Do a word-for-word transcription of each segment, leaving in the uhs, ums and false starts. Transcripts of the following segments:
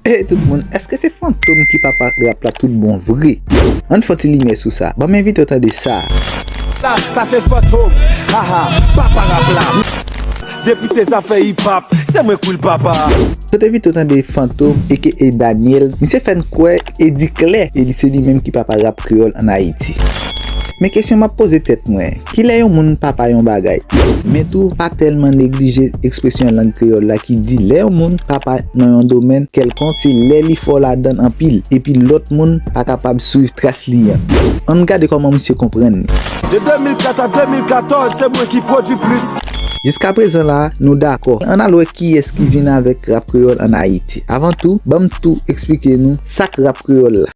Hey tout moun, èske se Fantom ki papa rap la tout bon vre? Ann fè yon ti limyè sou sa. Ban m envite w tande sa. La, sa se Fantom, haha, papa rap la. Depi se zafè hip hop, se mwen k wi l papa. Sot envite w tande Fantom, aka Daniel. Misye fè n kwè e di klè, e li se li menm ki papa rap kreyòl ann Ayiti. Men kesyon m ap poze tèt mwen, kilè yon moun papa yon bagay? Men tou, pa tèlman neglije ekspresyon lang kreyòl la ki di lè yon moun papa nan yon domèn kèlkonk, se lè li fò ladan l anpil, epi lòt moun pa kapab swiv tras li an. Ann gade kòman misye konprann li. De de mil kat a de mil katòz, se mwen ki pwodui plis. Jiskaprezan la, nou dakò. Ann al wè kiyès ki vin avèk rap kreyòl ann Ayiti. Avan tou, ban m tou eksplike nou sa k rap kreyòl la.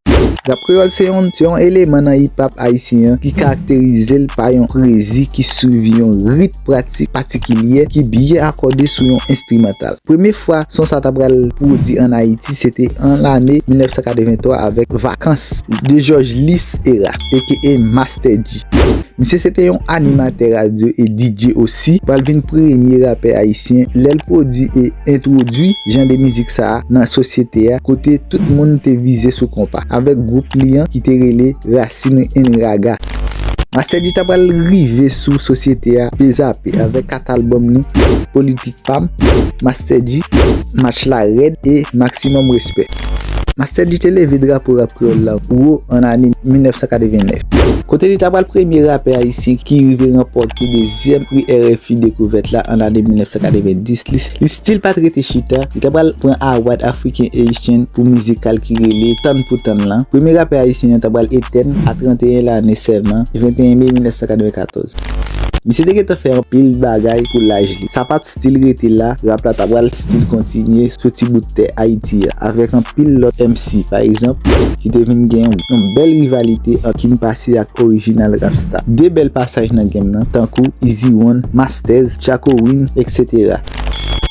Rap kreyòl se yon, se yon eleman nan hip hop ayisyen an ki karakterize l pa yon prezi ki swiv yon rit pratik patikilye ki byen akòde sou yon enstrimantal. Premye fwa son sa ta pral pwodui ann Ayiti, se te an lane mil nèf san katrevenntwa avèk Vakans de George Lis Era, aka Master G. Misye se te yon animatè radyo e D J osi, pral vin premye rapè ayisyen lè l pwodui e entwodui jan de mizik sa a nan sosyete a, kote tout moun te vize sou konpa, avèk gwoup li an ki te rele Rasin N Raga. Master G ta pral rive sou sosyete a, pe zape avèk kat albòm li, Politik Pa M, Master G, Match la Rèd e Maximum Respect. Master G te leve drapo rap kreyòl la wo an ane mil nèf san katrevennèf, kote li ta pral premye rapè ayisyen ki rive ranpòte dezyèm pri R F I Dekouvèt la an ane mil nèf san katrevendis. Li, li still pa t rete chita, li ta pral pran award African Haitian pou mizikal ki rele Tann pou Tann lan. Premye rapè ayisyen an ta pral etèn a trannteyen lane sèlman, venteyen me mil nèf san katrevenkatòz. Misye te gentan fè anpil bagay pou laj li. Sa pa t still rete la, rap la ta pral still kontinye sou ti bout tè Ayiti a, avèk anpil lòt M C, pa egzanp, ki te vin gen yon, yon bèl rivalite ant King Passy ak Original Rapstar. De bèl pasaj nan game nan, tankou Easy One, Masters, Chaco Win, et cetera.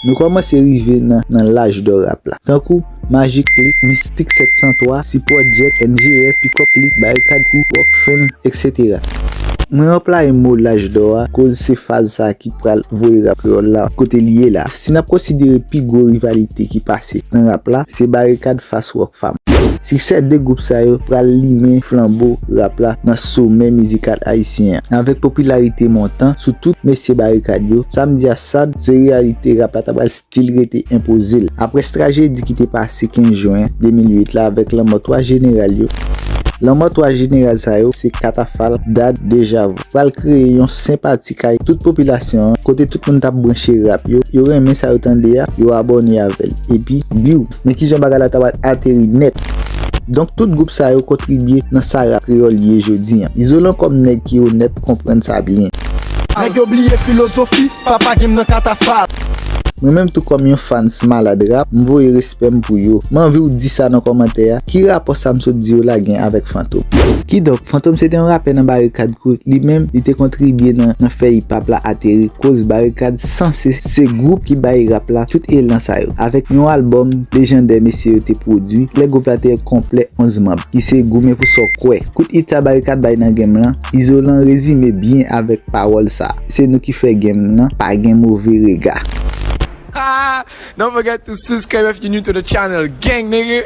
Nou kòmanse rive nan, nan laj dò rap la, tankou Magic Click, Mystic sèt san twa, Sipò Jack, N G S, Pick Up Click, Barikad Crew, Rock Fam, et cetera. Mwen anplwaye mo laj dò a, koz se faz sa ki pral voye rap kreyòl la kote li ye la. Si n ap konsidere pi gwo rivalite ki pase nan rap la, se Barikad fas Rock Fam. Siksè de gwoup sa yo pral limen flanbo rap la nan somè mizikal ayisyen an. Avèk popilarite montan sou tout mesye Barikad yo, sa m di a sa, se reyalite rap la ta pral still rete enpoze l. Apre trajedi ki te pase kenz jen de mil uit la avèk lanmò twa jeneral yo, lanmò twa jeneral sa yo se Katafal, Dad, Deja Vu. Pral kreye yon senpati kay tout popilasyon an, kote tout moun t ap branche rap yo, yo renmen sa yo tande a, yo abòne avè l. Epi, biw! Men kijan bagay la ta pral ateri nèt. Donk, tout gwoup sa yo kontribye nan sa rap kreyòl ye jodi an. Izolan kòm nèg ki onèt konprann sa byen. Nèg yo bliye filozofi, papa game nan Katafal. Mwen menm tou kòm yon fans malad rap, m voye respè m pou yo. M anvi w di sa nan kòmantè a, ki rapò sa m sot di yo la gen avèk Fantom? Kidonk, Fantom se te yon rapè nan Barikad Crew, li menm, li te kontribye nan, nan fè hip hop la ateri, koz Barikad sanse se gwoup ki bay rap la tout elan sa yo, avèk yon albòm lejandè mesye yo te pwodui, lè gwoup la te konplè onz manm, ki se Goumen pou sa w kwè. Kout hit sa Barikad bay nan game lan, Izolan rezime byen avèk pawòl sa, se nou ki fè game lan, pa gen move rega. Don't forget to subscribe if you're new to the channel, gang nigga.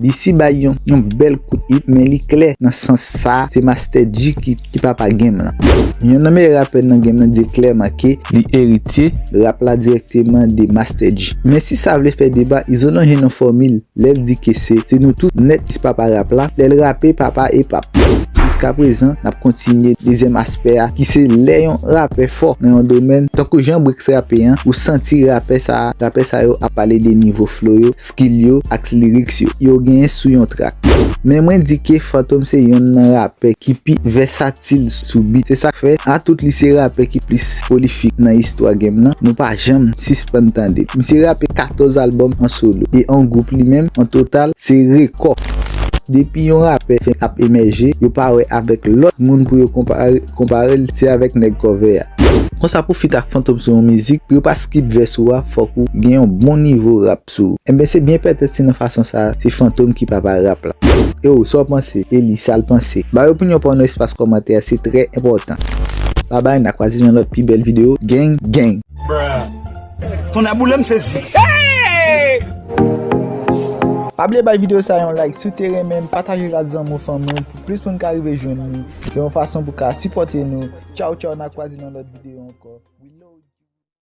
D C bay yon, yon bèl kout hit, men li klè nan sans sa, se Master G ki, ki papa game lan. Yon nan meyè rapè nan game lan di klèman ke li eritye rap la dirèkteman de Master G. Men si sa vle fè deba, Izolan jwenn yon fòmil lè l di ke se, se nou tout nèt ki papa rap la, lè l rape papa e pap. Jiskaprezan, n ap kontinye dezyèm aspè a, ki se lè yon rapè fò nan yon domèn, tankou jan Brix rape an, ou santi rapè sa, rapè sa yo ap pale de nivo flow yo, skill yo, ak lyrics yo, yo genyen sou yon track. Men mwen di ke Fantom se yonn nan rapè ki pi vèsatil sou beat. Se sa k fè, atout li se rapè ki plis pwolifik nan istwa game lan, nou pa janm sispann tande l. Misye rape katòz albòm an solo, e an gwoup li menm, an total, se rekò. Depi yon rapè fenk ap emèje, yo pa wè avèk lòt moun pou yo konpare, konpare l, se avèk nèg kòvè a. Konsa pou feat ak Fantom sou yon mizik, pou yo pa skip vès ou a, fòk ou gen yon bon nivo rap sou ou. Enben, se byen pètèt se nan fason sa, se Fantom ki papa rap la. E ou, sa w panse? E li, sa l panse? Bay opinyon pa w nan espas kòmantè a, se trè enpòtan. Babay, n a kwaze nan lòt pi bèl videyo. Gang, gang! Tonnè boule m sezi. Pa bliye bay videyo sa yon like, si w te renmen, pataje l ak zanmi w, fanmi w, pou plis moun ka rive jwenn li, yon fason pou ka sipòte nou. Tchaw tchaw, n a kwaze nan lòt videyo ankò.